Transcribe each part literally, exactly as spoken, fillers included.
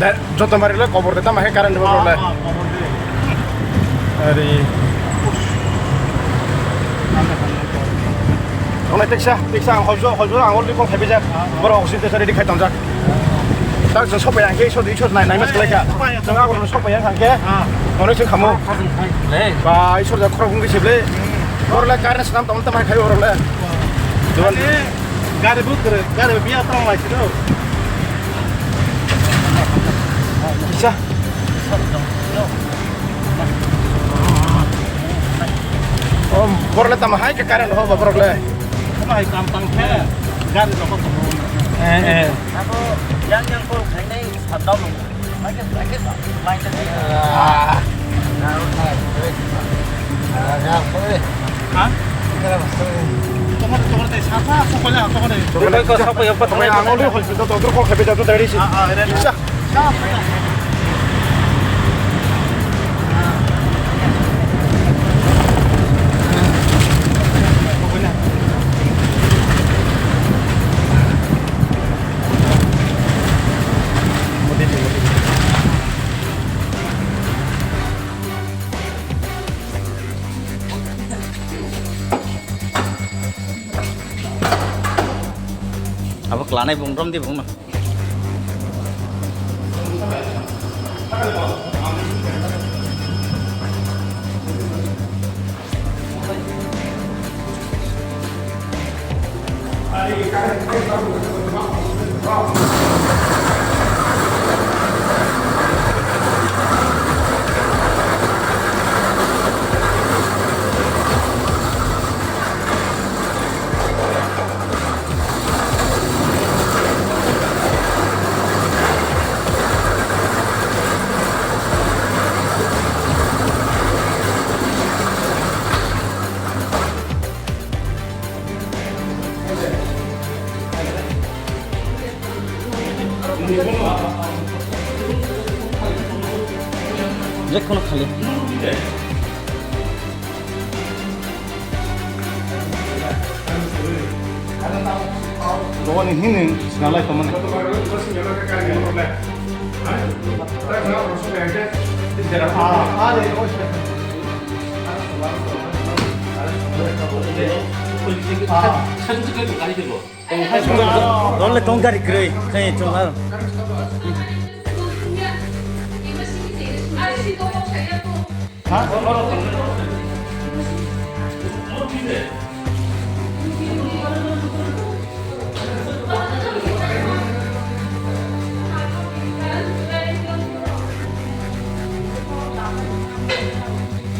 Da, joto mari le kobor de tamo hai current bo le. Ari. Tongnai teksa, teksa ang hojjo, hojjo ang already call khai bijak. Borok oxygen teksa ready khai tongjak. Tak jeng sokpai ang khe isor, isor nai, nai mas khlai kha. Jeng agor sokpai ang khe. Tongnai se khamo. Ba isor ja khorok bung khe seble. Bor le current swnam tong tamo hai khai borok le. Ani gari bu kwrwi, gari bu biya tong lai sino. Kisa. O, borok le tamo hai khe current ho ba borok le. Tamo hai kam tang khe gari rok ko. Eh, eh. Abo yang yang call khainai shutdown. Abo klanai bung rom di bung no. Jekkono khali. Bawani hini sinalai tongmani. Dol le tong gari kwrwi, khe chwng ha.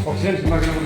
Oxygen sima gana.